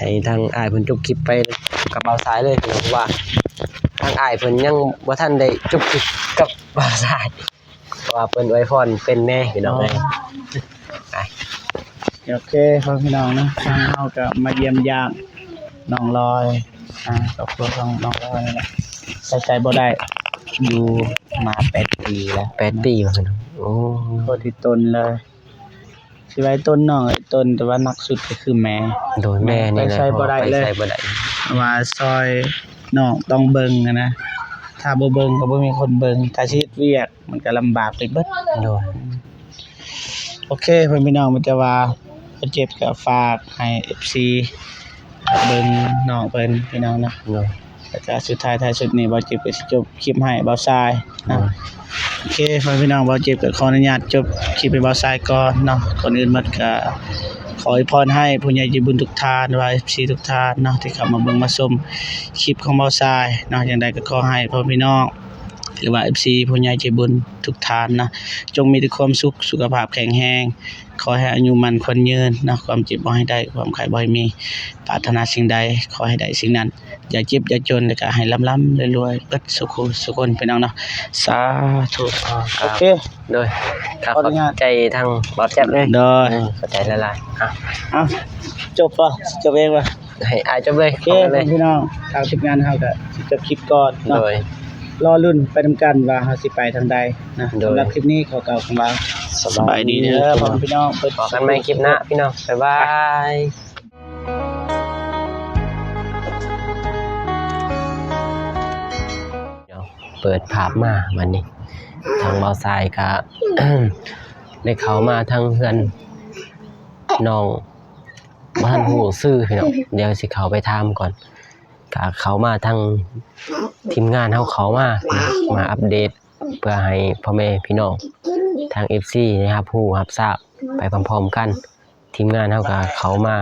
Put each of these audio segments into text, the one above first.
ໃຫ້ທາງອ້າຍເພິ່ນຈົບຄລິບໄປກັບບ່າວຊາຍເລີຍພີ່ນ້ອງ ເພາະວ່າທາງອ້າຍເພິ່ນຍັງບໍ່ທັນໄດ້ຈົບຄລິບກັບບ່າວຊາຍ ເພາະວ່າເພິ່ນອວຍພອນເປັນແດ່ພີ່ນ້ອງເອີຍ. ອໍ ໄປ ໂອເຄ ພໍ່ແມ່ພີ່ນ້ອງເນາະ ທາງເຮົາກໍມາຢ້ຽມຢາມນ້ອງລອຍ ອ່າ ຄອບຄົວຂອງນ້ອງລອຍນີ້ແຫຼະ ໄປໃສບໍ່ໄດ້ ຢູ່ມາແປດປີແລ້ວ ແປດປີວ່າຊັ້ນ. ໂອ້ ໂຄດອີ່ຕົນເລີຍ ຊິວ່າອີ່ຕົນນ້ອງ ອີ່ຕົນ ແຕ່ວ່າໜັກສຸດກໍຄືແມ່. ໂດຍ ແມ່ນີ້ແຫຼະ ໄປໃສບໍ່ໄດ້ເລີຍ ເພາະວ່າຊອຍນ້ອງຕ້ອງເບິ່ງຫັ້ນນະ ຖ້າບໍ່ເບິ່ງກໍບໍ່ມີຄົນເບິ່ງ ຖ້າຊິເຮັດວຽກ ມັນກໍລຳບາກໄປເບິດ. ໂດຍ ໂອເຄ ພໍ່ແມ່ພີ່ນ້ອງ ມີແຕ່ວ່າບ່າວເຈັບກໍຝາກໃຫ້ເອັຟຊີເບິ່ງນ້ອງເພິ່ນພີ່ນ້ອງເນາະ. ໂດຍ ແລ້ວກໍສຸດທ້າຍທ້າຍສຸດນີ້ ບ່າວເຈັບກໍຊິຈົບຄລິບໃຫ້ບ່າວຊາຍເນາະ. ໂດຍ ໂອເຄ ພໍ່ແມ່ພີ່ນ້ອງ ບ່າວເຈັບກໍຂໍອະນຸຍາດຈົບຄລິບໃຫ້ບ່າວຊາຍກ່ອນເນາະ. ກ່ອນອື່ນໝົດກໍຂໍອວຍພອນໃຫ້ຜູ້ໃຫຍ່ໃຈບຸນທຸກທ່ານ ຫຼືວ່າເອັຟຊີທຸກທ່ານເນາະ ທີ່ເຂົ້າມາເບິ່ງມາຊົມຄລິບຂອງບ່າວຊາຍເນາະ. ຈັ່ງໃດກໍຂໍໃຫ້ພໍ່ແມ່ພີ່ນ້ອງ ຫຼືວ່າເອັຟຊີຜູ້ໃຫຍ່ໃຈບຸນທຸກທ່ານເນາະ ຈົ່ງມີແຕ່ຄວາມສຸກ ສຸຂະພາບແຂງແຮງ ຂໍໃຫ້ອາຍຸໝັ້ນຂວັນຍືນເນາະ ຄວາມເຈັບບໍ່ໃຫ້ໄດ້ ຄວາມໄຂ້ບໍ່ໃຫ້ມີ ປາດຖະໜາສິ່ງໃດຂໍໃຫ້ໄດ້ສິ່ງນັ້ນ ຢ່າເຈັບຢ່າຈົນ ແລ້ວກໍໃຫ້ລ່ຳໆລວຍໆເບິດສູ່ຄູ່ສູ່ຄົນພີ່ນ້ອງເນາະ. ສາທຸ. ໂອເຄ ໂດຍ ກໍຂອບໃຈທາງບ່າວແຈັບເລີຍ. ໂດຍ ຂອບໃຈຫຼາຍໆ. ເອົາ ຈົບບໍ່? ຈົບເອງບໍ່? ໃຫ້ອ້າຍຈົບເລີຍ. ໂອເຄ ພີ່ນ້ອງ ທາງທີມງານເຮົາກໍຊິຈົບຄລິບກ່ອນເນາະ. ໂດຍ ລໍລຸ້ນໄປນຳກັນວ່າເຮົາຊິໄປທາງໃດນະ. ໂດຍ ສຳລັບຄລິບນີ້ຂໍກ່າວຄຳວ່າສະບາຍດີເດີພໍ່ແມ່ພີ່ນ້ອງ. ພໍ້ກັນໃໝ່ຄລິບໜ້າພີ່ນ້ອງ ບາຍບາຍ. ເປີດພາບມາບັດນີ້ ທາງບ່າວຊາຍກະ ໄດ້ເຂົ້າມາທາງເຮືອນນ້ອງ ບໍ່ທັນຮູ້ຊື່ພີ່ນ້ອງ ດຽວຊິເຂົ້າໄປຖາມກ່ອນ. ກະເຂົ້າມາທາງທີມງານເຮົາເຂົ້າມາ ມາອັບເດດ ເພື່ອໃຫ້ພໍ່ແມ່ພີ່ນ້ອງທາງເອັຟຊີໄດ້ຮັບຮູ້ຮັບຊາບໄປພ້ອມໆກັນ. ທີມງານເຮົາກໍເຂົ້າມາ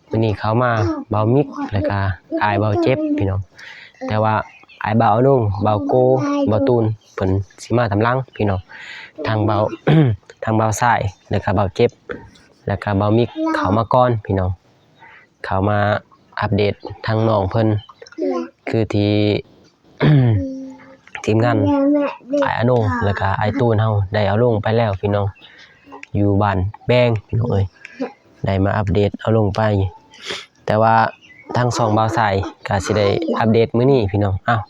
ມື້ນີ້ເຂົ້າມາ ບ່າວມິກ ແລ້ວກໍອ້າຍບ່າວເຈັບພີ່ນ້ອງ. ແຕ່ວ່າອ້າຍບ່າວອານົງ ບ່າວໂກ ບ່າວຕູນ ເພິ່ນຊິມາຕາມຫຼັງພີ່ນ້ອງ. ທາງບ່າວ ທາງບ່າວຊາຍ ແລ້ວກໍບ່າວເຈັບ ແລ້ວກໍບ່າວມິກເຂົ້າມາກ່ອນພີ່ນ້ອງ ເຂົ້າມາອັບເດດທາງນ້ອງເພິ່ນ ຄືທີ່ ທີມງານອ້າຍອານົງ ແລ້ວກະອ້າຍຕູນເຮົາໄດ້ເອົາລົງໄປແລ້ວພີ່ນ້ອງ ຢູ່ບ້ານແບງພີ່ນ້ອງເອີຍ ໄດ້ມາອັບເດດເອົາລົງໄປ. ແຕ່ວ່າທາງຊ່ອງບ່າວຊາຍກະຊິໄດ້ອັບເດດມື້ນີ້ພີ່ນ້ອງ. ອ້າວ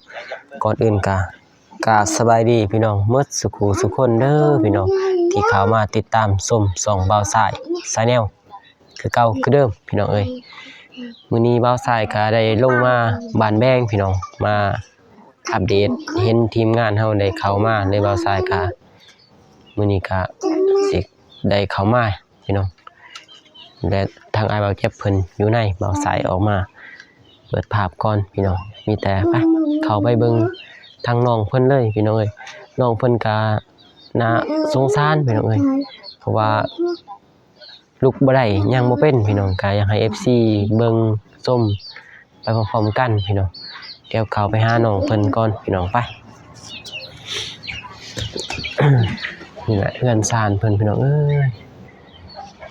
ກ່ອນອື່ນກະ ກະສະບາຍດີພີ່ນ້ອງໝົດສູ່ຄູ່ສູ່ຄົນເດີພີ່ນ້ອງ ທີ່ເຂົ້າມາຕິດຕາມຊົມຊ່ອງບ່າວຊາຍ Channel ຄືເກົ່າຄືເດີມພີ່ນ້ອງເອີຍ. ມື້ນີ້ບ່າວຊາຍກະໄດ້ລົງມາບ້ານແບງພີ່ນ້ອງ ມາອັບເດດ ເຫັນທີມງານເຮົາໄດ້ເຂົ້າມາເລີຍ. ບ່າວຊາຍກະ ມື້ນີ້ກະຊິໄດ້ເຂົ້າມາພີ່ນ້ອງ ແລະ ທາງອ້າຍບ່າວເຈັບເພິ່ນຢູ່ໃນ ບ່າວຊາຍອອກມາເປີດພາບກ່ອນພີ່ນ້ອງ. ມີແຕ່ໄປ ເຂົ້າໄປເບິ່ງທາງນ້ອງເພິ່ນເລີຍພີ່ນ້ອງເອີຍ. ນ້ອງເພິ່ນກະໜ້າສົງສານພີ່ນ້ອງເອີຍ ເພາະວ່າ ລຸກບໍ່ໄດ້ ຍ່າງບໍ່ເປັນພີ່ນ້ອງ. ກະຢາກໃຫ້ເອັຟຊີເບິ່ງຊົມໄປພ້ອມໆກັນພີ່ນ້ອງ. ດຽວເຂົ້າໄປຫານ້ອງເພິ່ນກ່ອນພີ່ນ້ອງ ໄປ. ນີ້ແຫຼະເຮືອນຊານເພິ່ນພີ່ນ້ອງເອີຍ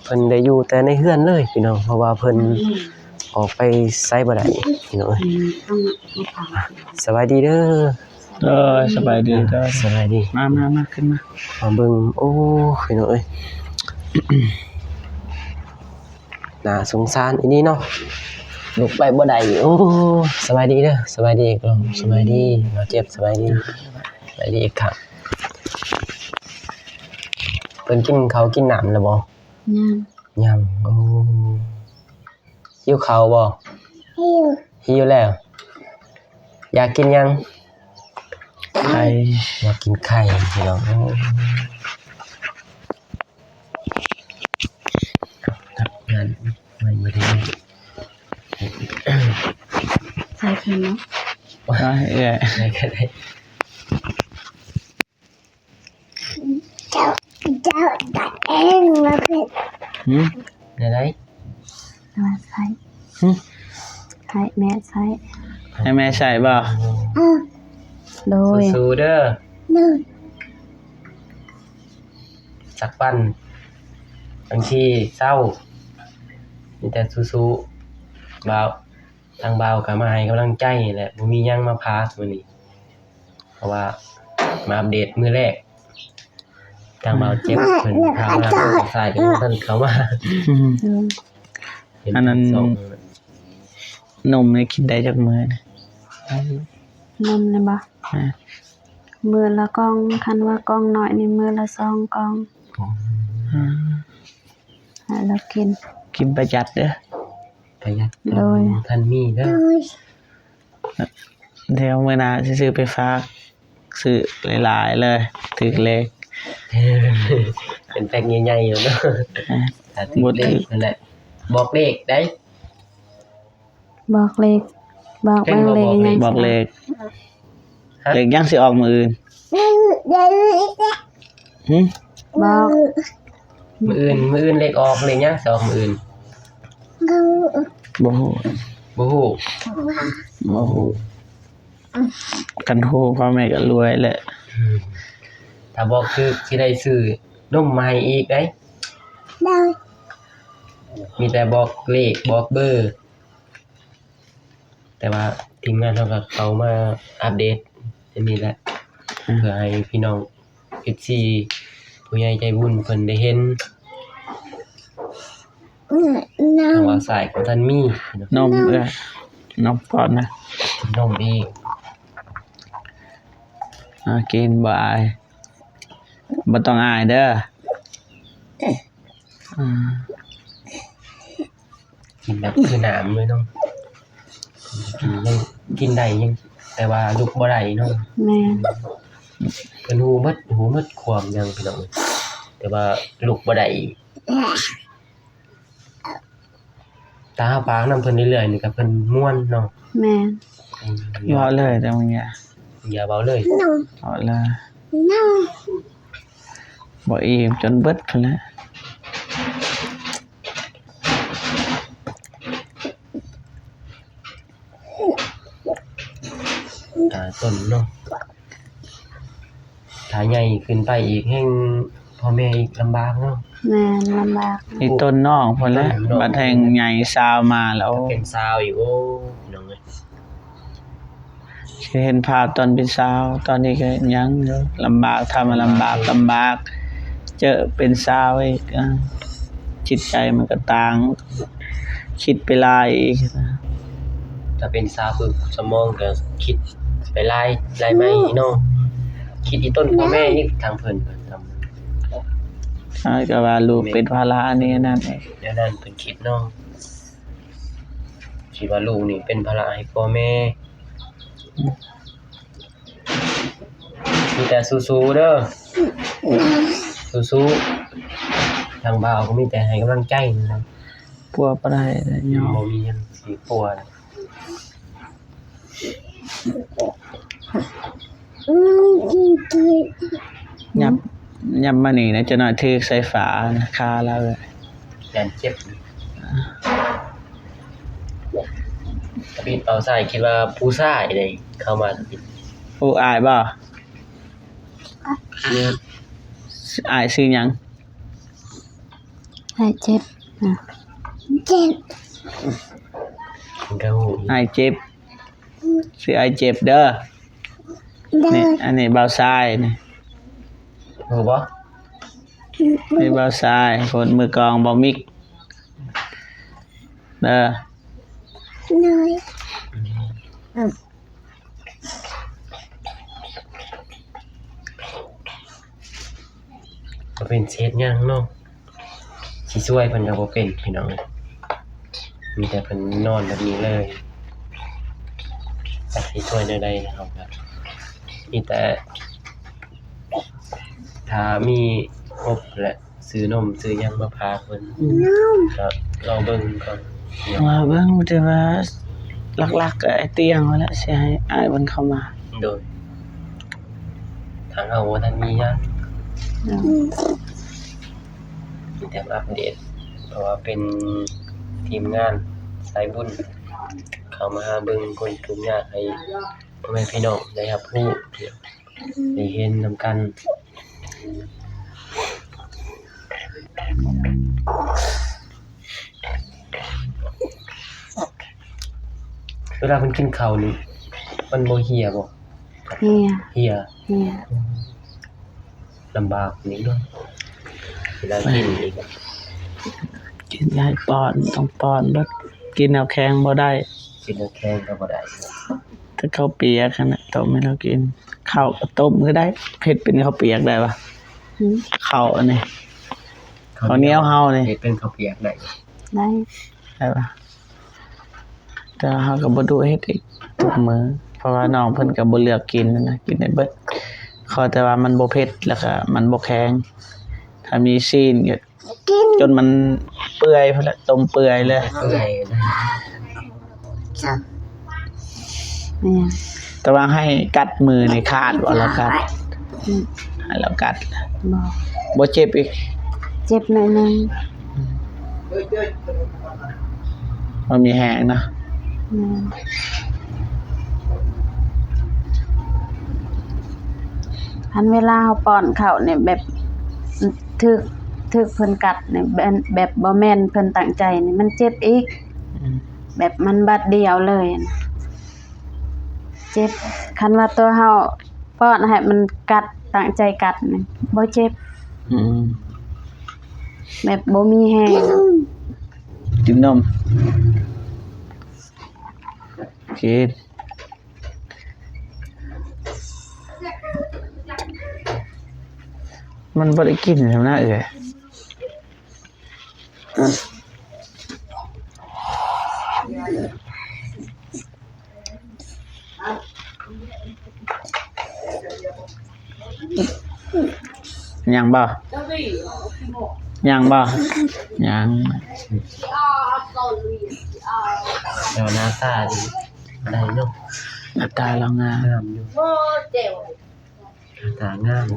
ເພິ່ນໄດ້ຢູ່ແຕ່ໃນເຮືອນເລີຍພີ່ນ້ອງ ເພາະວ່າເພິ່ນອອກໄປໃສບໍ່ໄດ້ພີ່ນ້ອງເອີຍ. ສະບາຍດີເດີ. ເອີ ສະບາຍດີເດີ ສະບາຍດີ. ມາ ມາ ມາ ຂຶ້ນມາ ມາເບິ່ງ. ໂອ້ ພີ່ນ້ອງເອີຍ ໜ້າສົງສານອີ່ຫຼີເນາະ ລຸກໄປບໍ່ໄດ້. ໂອ້ ສະບາຍດີເດີ ສະບາຍດີ ສະບາຍດີ ບ່າວເຈັບ ສະບາຍດີ ສະບາຍດີອີກຄັ້ງ. ເພິ່ນກິນເຂົ້າກິນນ້ຳແລ້ວບໍ່? ຍັງ ຍັງ. ໂອ້ ຫິວເຂົ້າບໍ່? ຫິວ ຫິວແລ້ວ. ຢາກກິນຫຍັງ? ໄຂ່ ຢາກກິນໄຂ່ພີ່ນ້ອງ. ໂອ້ ງານໄວ້ບໍ່ໄດ້ ໃສ່ເພິ່ນເນາະ ໄດ້ ໄດ້ກໍໄດ້. ເຈົ້າ ເຈົ້າຕັດເອງມາເປັນ ຫືມ ແນວໃດ? ມາໃສ່ ຫືມ ໃຫ້ແມ່ໃສ່ ໃຫ້ແມ່ໃສ່ບໍ່? ອື ໂດຍ ສູ້ໆເດີ ໂດຍ ສັກວັນ ວັນທີເກົ້າ ມີແຕ່ສູ້ໆ. ບ່າວ ທາງບ່າວກໍມາໃຫ້ກຳລັງໃຈແຫຼະ ບໍ່ມີຫຍັງມາຝາກມື້ນີ້ ເພາະວ່າມາອັບເດດມື້ແລກ. ທາງບ່າວເຈັບເພິ່ນພາມາ ສາຍກໍຍັງບໍ່ທັນເຂົ້າມາ. ອືມ ເປັນ ອັນນັ້ນ ສອງມື້ ນົມນີ້ກິນໄດ້ຈັກມື້ນະ? ນົມນີ້ບໍ່? ອາ ມື້ລະກ່ອງ ຄັນວ່າກ່ອງນ້ອຍນີ້ມື້ລະສອງກ່ອງ. ອໍ ອືມ ໃຫ້ລາວກິນ ກິນປະຢັດເດີ ປະຢັດ ໂດຍ ບໍ່ທັນມີເດີ. ໂດຍ ດຽວມື້ໜ້າຊິຊື້ໄປຝາກ ຊື້ຫຼາຍໆເລີຍ ຖືກເລກ ເປັນແພັກໃຫຍ່ໆຢູ່ເນາະ. ອາ ຖ້າຖືກເລກ ບໍ່ຖືກ ນັ້ນແຫຼະ ບອກເລກໄດ໋. ບອກເລກ ບອກເບິ່ງເລກຫຍັງ? ບອກເລກ ຮະ? ເລກຫຍັງຊິອອກມື້ອື່ນ? ຫຶ? ບອກ ມື້ອື່ນ ມື້ອື່ນເລກອອກ ເລກຫຍັງຊິອອກມື້ອື່ນ? ບໍ່ຮູ້ ບໍ່ຮູ້ ບໍ່ຮູ້ ບໍ່ຮູ້. ຄັນຮູ້ພໍ່ແມ່ກໍລວຍແຫຼະ. ອືມ ຖ້າບອກຖືກຊິໄດ້ຊື້ນົມມາໃຫ້ອີກເດ້. ໂດຍ ມີແຕ່ບອກເລກ ບອກເບີ. ແຕ່ວ່າທີມງານເຮົາກໍເຂົ້າມາອັບເດດອັນນີ້ແຫຼະ ອືມ ເພື່ອໃຫ້ພີ່ນ້ອງ ເອັຟຊີ ຜູ້ໃຫຍ່ໃຈບຸນເພິ່ນໄດ້ເຫັນ. ອືມ ທາງບ່າວຊາຍກໍບໍ່ທັນມີນົມ ເອື້ອຍ ນົມກ່ອນນະ ນົມອີກ. ອາ ກິນ ບໍ່ອາຍ ບໍ່ຕ້ອງອາຍເດີ. ອືມ ກິນແບບຄືນ້ຳເລີຍເນາະ ກິນຍັງກິນໄດ້ ຍັງ ແຕ່ວ່າລຸກບໍ່ໄດ້ເນາະ. ແມ່ນ ເພິ່ນຮູ້ໝົດ ຮູ້ໝົດຄວາມຫຍັງພີ່ນ້ອງ ແຕ່ວ່າລຸກບໍ່ໄດ້ອີກ. ຖ້າເຮົາປາກນຳເພິ່ນເລື້ອຍໆນີ້ກໍເພິ່ນມ່ວນເນາະ. ແມ່ນ ອືມ ເວົ້າເລີຍ ແຕ່ບາງຢ່າງ ຢ່າເວົ້າເລີຍ ເວົ້າເລີຍ ບໍ່ອີ່ມຈົນເບິດພຸ້ນແຫຼະ. ຕາຕົ້ນເນາະ ຖ້າໃຫຍ່ຂຶ້ນໄປອີກແຮ່ງພໍ່ແມ່ອີກລຳບາກເນາະ. ແມ່ນ ລຳບາກ ອີກຕົ້ນນ້ອງພຸ້ນແຫຼະ ບັດແຮ່ງໃຫຍ່ຊາວມາແລ້ວ ເປັນຊາວອີກ ໂອ້ ພີ່ນ້ອງເອີຍ. ຊິເຫັນພາບຕອນເປັນສາວ ຕອນນີ້ກໍຍັງຢູ່ ລຳບາກ ຖ້າມາລຳບາກ ລຳບາກ ເຈີເປັນສາວອີກ ອາ ຈິດໃຈມັນກໍຕ່າງ ຄິດໄປຫຼາຍອີກ. ຖ້າເປັນສາວປຶບ ສະໝອງກໍຄິດໄປຫຼາຍ ຫຼາຍໄມ້ເນາະ ຄິດອີ່ຕົ້ນພໍ່ແມ່ອີກ ທາງເພິ່ນກໍວ່າລູກເປັນພາລະອັນນີ້ອັນນັ້ນ ແນວນັ້ນເພິ່ນຄິດເນາະ. ຄິດວ່າລູກນີ້ເປັນພາລະໃຫ້ພໍ່ແມ່. ມີແຕ່ສູ້ໆເດີ ສູ້ໆ ທາງບ່າວກໍມີແຕ່ໃຫ້ກຳລັງໃຈນັ້ນແຫຼະ. ປົວບໍ່ໄດ້ແລ້ວ ບໍ່ມີຫຍັງຊິປົວ. ຫຍັບ ຫຍັບມານີ້ນະ ຈັກໜ້ອຍຖືກສາຍຟ້ານະ ຄາລາວເອີຍ ຢ້ານເຈັບ. ຕະບິດເປົ່າໃສ່ ຄິດວ່າຜູ້ຊາຍເດ້ເຂົ້າມາ. ຜູ້ອ້າຍບໍ່? ອ້າຍຊື່ຫຍັງ? ອ້າຍເຈັບ ເຈັບ ອ້າຍເຈັບ ຊື່ອ້າຍເຈັບເດີ. ນີ້ ອັນນີ້ບ່າວຊາຍນີ້ ຮູ້ບໍ່? ນີ້ບ່າວຊາຍ ຄົນມືກອງບ່າວມິກເດີ. ໂດຍ ບໍ່ເປັນຊິເຮັດຫຍັງເນາະ ຊິຊ່ວຍເພິ່ນກໍບໍ່ເປັນພີ່ນ້ອງ ມີແຕ່ເພິ່ນນອນແບບນີ້ເລີຍ. ຈັກຊິຊ່ວຍແນວໃດ ເຮົາກໍມີແຕ່ ຖ້າມີງົບແຫຼະ ຊື້ນົມຊື້ຫຍັງມາຝາກເພິ່ນ ກໍລອງເບິ່ງກ່ອນ ລອງເບິ່ງ. ແຕ່ວ່າຫຼັກໆກໍອ້າຍຕຽງຫັ້ນແຫຼະ ຊິໃຫ້ອ້າຍເພິ່ນເຂົ້າມາ. ໂດຍ ທາງເຮົາບໍ່ທັນມີຫຍັງ ໂດຍ ມີແຕ່ມາອັບເດດ ເພາະວ່າເປັນທີມງານສາຍບຸນ ເຂົ້າມາຫາເບິ່ງຄົນທຸກຍາກ ໃຫ້ພໍ່ແມ່ພີ່ນ້ອງໄດ້ຮັບຮູ້ ໄດ້ເຫັນນຳກັນ. ເວລາເພິ່ນກິນເຂົ້ານີ້ ມັນບໍ່ເຫ່ຍບໍ່? ເຫ່ຍ ເຫ່ຍ ເຫ່ຍ. ອືມ ລຳບາກນີ້ເນາະ ເວລາກິນນີ້ ກິນຢາຍປ້ອນ ຕ້ອງປ້ອນເບິດ ກິນແນວແຂງບໍ່ໄດ້ ກິນແນວແຂງກໍບໍ່ໄດ້ ແຕ່ເຂົ້າປຽກຫັ້ນນະ ຕົ້ມໃຫ້ລາວກິນ ເຂົ້າກໍຕົ້ມກໍໄດ້ ເຮັດເປັນເຂົ້າປຽກໄດ້ວະ? ຫືມ? ເຂົ້າອັນນີ້ ເຂົ້າໜຽວເຮົານີ້ ເຮັດເປັນເຂົ້າປຽກໄດ້ ໄດ້ ໄດ້ວະ? ແຕ່ວ່າເຮົາກໍບໍ່ດຸເຮັດອີກທຸກມື້ ເພາະວ່ານ້ອງເພິ່ນກໍບໍ່ເລືອກກິນນະ ກິນໄດ້ເບິດ ຂໍແຕ່ວ່າມັນບໍ່ເຜັດ ແລ້ວກໍມັນບໍ່ແຂງ ຖ້າມີຊີ້ນກໍກິນຈົນມັນເປື່ອຍພຸ້ນແຫຼະ ຕົ້ມເປື່ອຍເລີຍ ເປື່ອຍ ແມ່ນ ແຕ່ວ່າໃຫ້ກັດມືນີ້ຂາດບໍ່? ລາວກັດ ອືມ ໃຫ້ລາວກັດ ບໍ່ ບໍ່ເຈັບອີກ? ເຈັບໜ້ອຍໜຶ່ງ ອືມ ບໍ່ມີແຮງເນາະ ແມ່ນ ຄັນເວລາເຮົາປ້ອນເຂົ້ານີ້ ແບບ ຖືກ ຖືກເພິ່ນກັດນີ້ ແບບ ແບບບໍ່ແມ່ນເພິ່ນຕັ້ງໃຈນີ້ ມັນເຈັບອີກ ອືມ ແບບມັນບາດດຽວເລີຍ ເຈັບ ຄັນວ່າຕົວເຮົາປ້ອນໃຫ້ມັນກັດ ຕັ້ງໃຈກັດນີ້ ບໍ່ເຈັບ ອືມ ແບບບໍ່ມີແຮງ ກິນນົມ ກິນ ມັນບໍ່ໄດ້ກິນນຳນະເອື້ອຍ. ຍັງບໍ່? ຍັງບໍ່? ຍັງ ແລ້ວໜ້າຕາດີ ໄດ້ເນາະ ໜ້າຕາລາວງາມ ງາມຢູ່ ໜ້າຕາງາມ.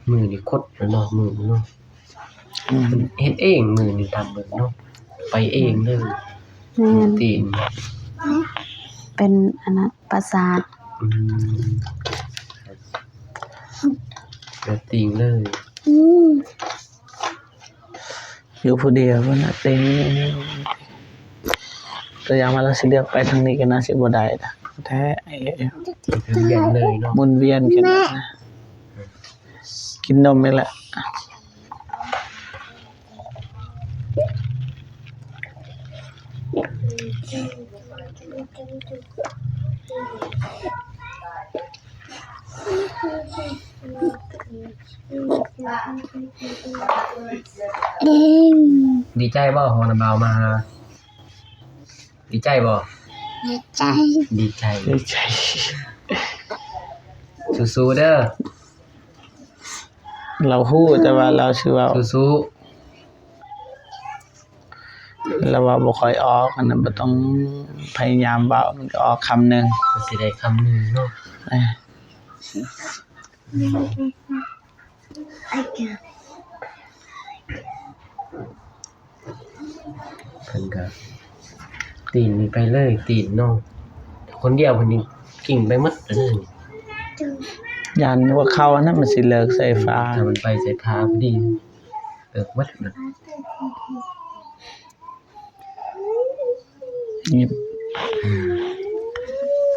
ມືນີ້ຄົດແລ້ວເນາະ ມືນີ້ເນາະ ອືມ ເຮັດເອງ ມືນີ້ຕາມເບິ່ງເນາະ ໄປເອງເລີຍ ແມ່ນ ຕີນ ເປັນອັນນັ້ນ ປະສາດ ອືມ ແບບຕີງເລີຍ ອືມ ຢູ່ຜູ້ດຽວພຸ້ນນະ ເຕັມ ຕົວຢ່າງວ່າລາວຊິເລືອກໄປທາງນີ້ກໍໜ້າຊິບໍ່ໄດ້ດອກ ແທ້ ໝູນວຽນເລີຍເນາະ ໝູນວຽນກັນນະ ກິນນົມນີ້ແຫຼະ. ດີໃຈບໍ່ ຮອນນາບ່າວມາຫາ? ດີໃຈບໍ່? ດີໃຈ ດີໃຈ ດີໃຈ ສູ້ໆເດີ. ລາວຮູ້ ແຕ່ວ່າລາວຊິເວົ້າ ສູ້ໆ ລາວເວົ້າບໍ່ຄ່ອຍອອກ ອັນນັ້ນບໍ່ຕ້ອງພະຍາຍາມເວົ້າ ມັນກໍອອກຄຳໜຶ່ງ ກໍຊິໄດ້ຄຳໜຶ່ງເນາະ ເອີ. ເພິ່ນກໍຕີນນີ້ໄປເລີຍ ຕີນນ້ອງ ຄົນດຽວເພິ່ນນີ້ກິ້ງໄປໝົດເລີຍ ຢ້ານຫົວເຂົ່າຫັ້ນນະ ມັນຊິເລີກໃສ່ຝາ ຖ້າມັນໄປໃສ່ຝາພໍດີ ເລີກໝົດເລີຍ.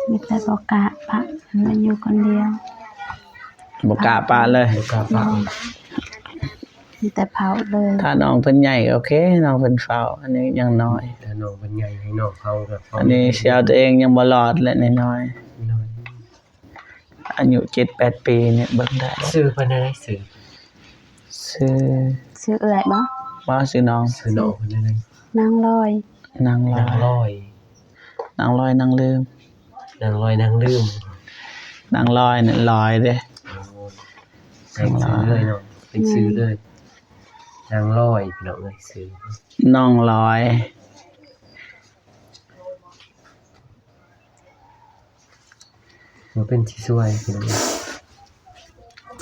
ມີແຕ່ບໍ່ກ້າປະ ມັນຢູ່ຄົນດຽວ ບໍ່ກ້າປະເລີຍ ບໍ່ກ້າປະ ມີແຕ່ເຝົ້າເລີຍ. ຖ້ານ້ອງເພິ່ນໃຫຍ່ກໍໂອເຄ ນ້ອງເພິ່ນເຝົ້າ ອັນນີ້ຍັງນ້ອຍ ຖ້ານ້ອງເພິ່ນໃຫຍ່ໃຫ້ນ້ອງເຝົ້າກໍເຝົ້າ ອັນນີ້ຊິເອົາຕົວເອງຍັງບໍ່ລອດແຫຼະ ນ້ອຍໆ ນ້ອຍ. ອາຍຸເຈັດແປດປີນີ້ເບິ່ງໄດ້. ຊື່ເພິ່ນແນວໃດ? ຊື່ ຊື່ ຊື່ເອື້ອຍບໍ່? ບໍ່ ຊື່ນ້ອງ. ຊື່ນ້ອງເພິ່ນແນວໃດ? ນາງລອຍ. ນາງລອຍ ນາງລອຍ ນາງລອຍນາງລືມ ນາງລອຍນາງລືມ ນາງລອຍນີ້ລອຍເດ້. ໂອ້ ໃສ່ຊື່ເລີຍເນາະ ເປັນຊື່ເລີຍ ນາງລອຍ ພີ່ນ້ອງເອີຍ ຊື່ນ້ອງລອຍ. ບໍ່ເປັນຊິຊ່ວຍພີ່ນ້ອງ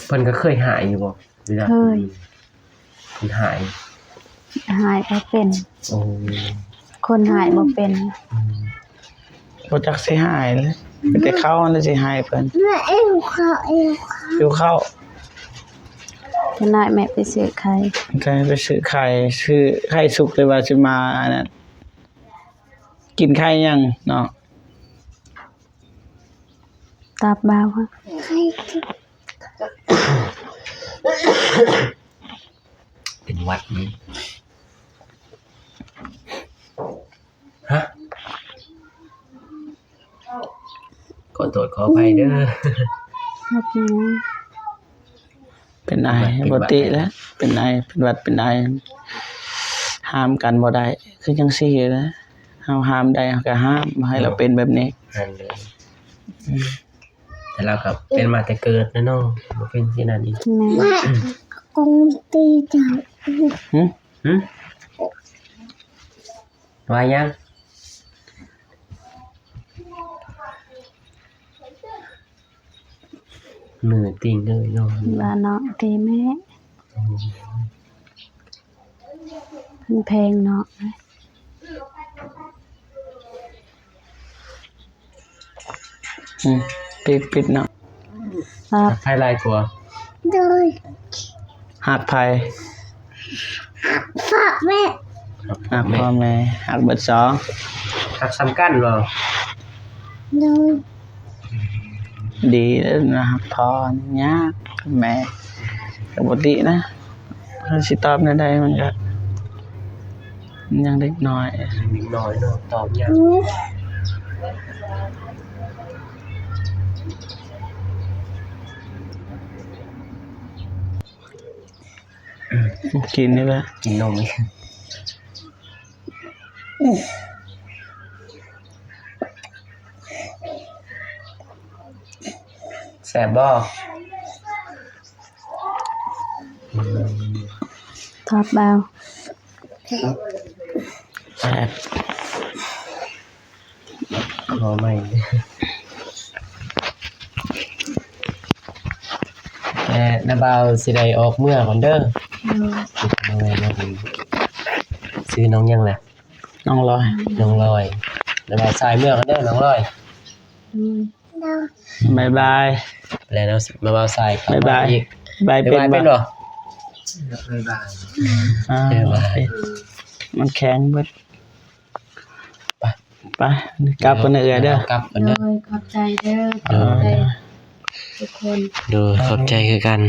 ເພິ່ນກໍເຄີຍຫາຍຢູ່ບໍ່? ເວລາ ເຄີຍ ເພິ່ນຫາຍ ຫາຍບໍ່ເປັນ. ໂອ້ ຄົນຫາຍບໍ່ເປັນ ອືມ ບໍ່ຈັກຊິໃຫ້ເລີຍ ມີແຕ່ເຂົາຫັ້ນແຫຼະຊິໃຫ້ເພິ່ນ. ແມ່ ຫິວເຂົ້າ ຫິວເຂົ້າ ຫິວເຂົ້າ. ຈັກໜ້ອຍແມ່ໄປຊື້ໄຂ່ ໄປຊື້ໄຂ່ ຊື້ໄຂ່ສຸກ ຫຼືວ່າຊິມາອັນນັ້ນ ກິນໄຂ່ຫຍັງເນາະ? ຕອບບ່າວ ໄຂ່ສຸກ. ເປັນຫວັດນີ້ ຮະ? ຂໍໂທດຂໍອະໄພເດີ. ເປັນຫຍັງ? ເປັນໄອ ເປັນຫວັດ ບໍ່ຕິແລ້ວ ເປັນໄອ ເປັນຫວັດ ເປັນໄອ ຫ້າມກັນບໍ່ໄດ້ ຄືຈັ່ງຊີ້ແຫຼະ ເຮົາຫ້າມໄດ້ເຮົາກໍຫ້າມ ບໍ່ໃຫ້ລາວເປັນແບບນີ້. ແມ່ນເລີຍ. ອືມ ແຕ່ລາວກໍເປັນມາແຕ່ເກີດແລ້ວເນາະ ບໍ່ເປັນຊີ້ນັ້ນອີກ. ແມ່ນ ອາກົງຕີເຈົ້າ. ຫຶ? ຫຶ? ວ່າຫຍັງ? ມືຕິງເອີຍເນາະ ວ່ານ້ອງຕີແມ່. ເພິ່ນແພງເນາະ. ອືມ ປິດ ປິດເນາະ. ຮັກໃຜຫຼາຍກວ່າ? ໂດຍ ຮັກໃຜ? ຮັກພໍ່ແມ່ ຮັກພໍ່ແມ່ ຮັກເບິດສອງ. ຮັກສ່ຳກັນບໍ່? ໂດຍ. ດີເດີນະ ຮັກພໍ່ຍາກ ແມ່ກໍບໍ່ຕິນະ ເຮົາຊິຕອບແນວໃດ ມັນກໍຍັງເດັກນ້ອຍ ເດັກນ້ອຍເນາະ ຕອບຍາກ. ກິນນີ້ແຫຼະ ກິນນົມ. ແຊບບໍ່? ທອດເບົາ ແຊບ. ຂໍໃໝ່ ແຕ່ນ້າບ່າວຊິໄດ້ອອກເມືອກ່ອນເດີ. ໂດຍ. ຊື່ນ້ອງຫຍັງລະ? ນ້ອງລອຍ. ນ້ອງລອຍ. ນ້າບ່າວສາຍເມືອກ່ອນເດີນ້ອງລອຍ. ໂດຍ. ບາຍບາຍ. ແລ້ວນ້າບ່າວສາຍກັບມາອີກ. ບາຍບາຍ. ບາຍບາຍເປັນບໍ່? ບາຍບາຍ. ອ່າ ບາຍບາຍ. ມັນແຂງເບິດ. ໄປ ໄປ ກັບກັນເດີເອື້ອຍເດີ. ກັບກັນເດີ. ໂດຍ ຂອບໃຈເດີ. ໂດຍ ຂອບໃຈທຸກຄົນ. ໂດຍ ຂອບໃຈຄືກັນ.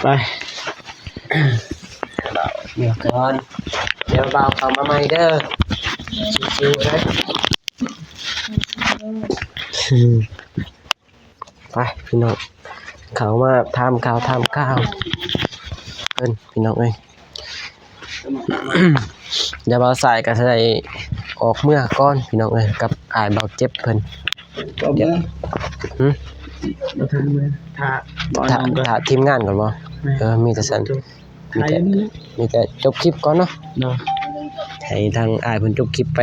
ໄປ ເມື່ອກ່ອນ ດຽວບ່າວເຂົ້າມາໃໝ່ເດີ. ສູ້ໆເດີ. ໄປພີ່ນ້ອງ ເຂົ້າມາຖາມຂ່າວຖາມຄາວເພິ່ນພີ່ນ້ອງເອີຍ. ດຽວບ່າວສາຍກໍຊິໄດ້ອອກເມືອກ່ອນພີ່ນ້ອງເອີຍ ກັບອ້າຍບ່າວເຈັບເພິ່ນ. ອອກເມືອ? ຫຶ? ບໍ່ທັນເມືອ ຖ້າ ຖ້າທີມງານກ່ອນບໍ່? ແມ່ນ. ເອີ ມີແຕ່ຊັ້ນ. ມີແຕ່ ມີແຕ່ຈົບຄລິບກ່ອນເນາະ. ເນາະ ໃຫ້ທາງອ້າຍເພິ່ນຈົບຄລິບໄປ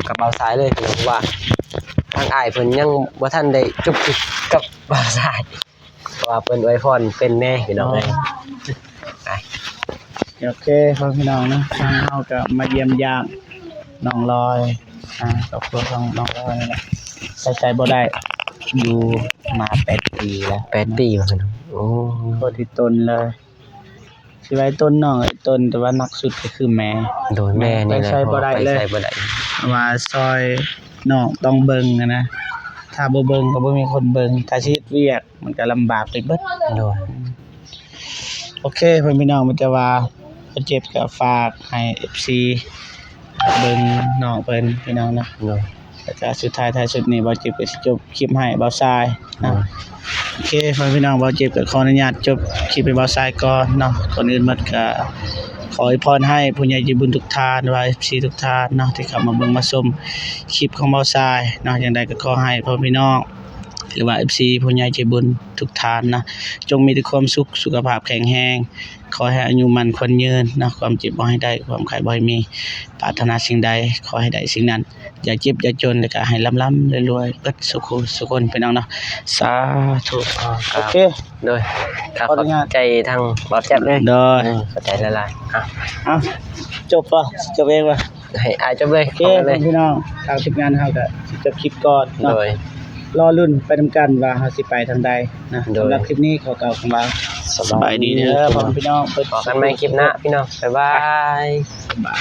ກັບບ່າວສາຍເລີຍ ເພາະວ່າທາງອ້າຍເພິ່ນຍັງບໍ່ທັນໄດ້ຈົບຄລິບກັບບ່າວສາຍ ເພາະວ່າເພິ່ນອວຍພອນເພິ່ນແດ່ພີ່ນ້ອງເອີຍ. ອໍ ໄປ ໂອເຄ ພໍ່ແມ່ພີ່ນ້ອງເນາະ ທາງເຮົາກໍມາຢ້ຽມຢາມນ້ອງລອຍ ອ່າ ຄອບຄົວຂອງນ້ອງລອຍນີ້ແຫຼະ ໄປໃສບໍ່ໄດ້ ຢູ່ມາແປດປີແລ້ວ. ແປດປີວ່າຊັ້ນ. ໂອ້ ໂຄດອີຕົນເລີຍ. ຊິວ່າອີຕົນນ້ອງເອີຍ ອີຕົນ ແຕ່ວ່າໜັກສຸດກໍຄືແມ່. ໂດຍ ແມ່ນີ້ແຫຼະ ໄປໃສບໍ່ໄດ້ເລີຍ ເພາະວ່າໄປໃສບໍ່ໄດ້ ເພາະວ່າຊ່ອຍນ້ອງຕ້ອງເບິ່ງຫັ້ນນະ ຖ້າບໍ່ເບິ່ງກໍບໍ່ມີຄົນເບິ່ງ ຖ້າຊິເຮັດວຽກມັນກໍລຳບາກໄປເບິດ. ໂດຍ. ໂອເຄ ເພື່ອນພີ່ນ້ອງ ມີແຕ່ວ່າບ່າວເຈັບກໍຝາກໃຫ້ເອັຟຊີ ເບິ່ງນ້ອງເພິ່ນພີ່ນ້ອງເນາະ. ໂດຍ. ແລ້ວກໍສຸດທ້າຍທ້າຍສຸດນີ້ ບ່າວເຈັບກໍຊິຈົບຄລິບໃຫ້ບ່າວຊາຍເນາະ. ໂດຍ. ໂອເຄ ພໍ່ແມ່ພີ່ນ້ອງ ບ່າວເຈັບກໍຂໍອະນຸຍາດຈົບຄລິບໃຫ້ບ່າວຊາຍກ່ອນເນາະ. ກ່ອນອື່ນໝົດກໍຂໍອວຍພອນໃຫ້ຜູ້ໃຫຍ່ໃຈບຸນທຸກທ່ານ ຫຼືວ່າເອັຟຊີທຸກທ່ານເນາະ ທີ່ເຂົ້າມາເບິ່ງມາຊົມຄລິບຂອງບ່າວຊາຍເນາະ. ຈັ່ງໃດກໍຂໍໃຫ້ພໍ່ແມ່ພີ່ນ້ອງ ຫຼືວ່າເອັຟຊີຜູ້ໃຫຍ່ໃຈບຸນທຸກທ່ານເນາະ ຈົ່ງມີແຕ່ຄວາມສຸກ ສຸຂະພາບແຂງແຮງ ຂໍໃຫ້ອາຍຸໝັ້ນຂວັນຍືນເນາະ ຄວາມເຈັບບໍ່ໃຫ້ໄດ້ ຄວາມໄຂ້ບໍ່ໃຫ້ມີ ປາດຖະໜາສິ່ງໃດຂໍໃຫ້ໄດ້ສິ່ງນັ້ນ ຢ່າເຈັບຢ່າຈົນ ແລ້ວກໍໃຫ້ລ່ຳໆລວຍໆເບິດສູ່ຄູ່ສູ່ຄົນ ພີ່ນ້ອງເນາະ. ສາທຸ. ໂອເຄ. ໂດຍ. ຂອບໃຈທາງບ່າວແຈັບເລີຍ. ໂດຍ. ຂອບໃຈຫຼາຍໆ. ເອົ້າ ຈົບບໍ່? ຈົບເອງບໍ່? ໃຫ້ອ້າຍຈົບເລີຍ ໂອເຄ ຂໍເລີຍ ພີ່ນ້ອງ ທາງທີມງານເຮົາກໍຊິຈົບຄລິບກ່ອນເນາະ ໂດຍ ລໍລຸ້ນໄປນຳກັນວ່າເຮົາຊິໄປທາງໃດນະ ໂດຍ ສຳລັບຄລິບນີ້ຂໍກ່າວຄຳວ່າ ສະບາຍດີເດີ ສະບາຍດີເດີ ພໍ່ແມ່ພີ່ນ້ອງ ພໍ້ກັນໃໝ່ຄລິບໜ້າພີ່ນ້ອງ ບາຍບາຍ ບາຍບາຍ.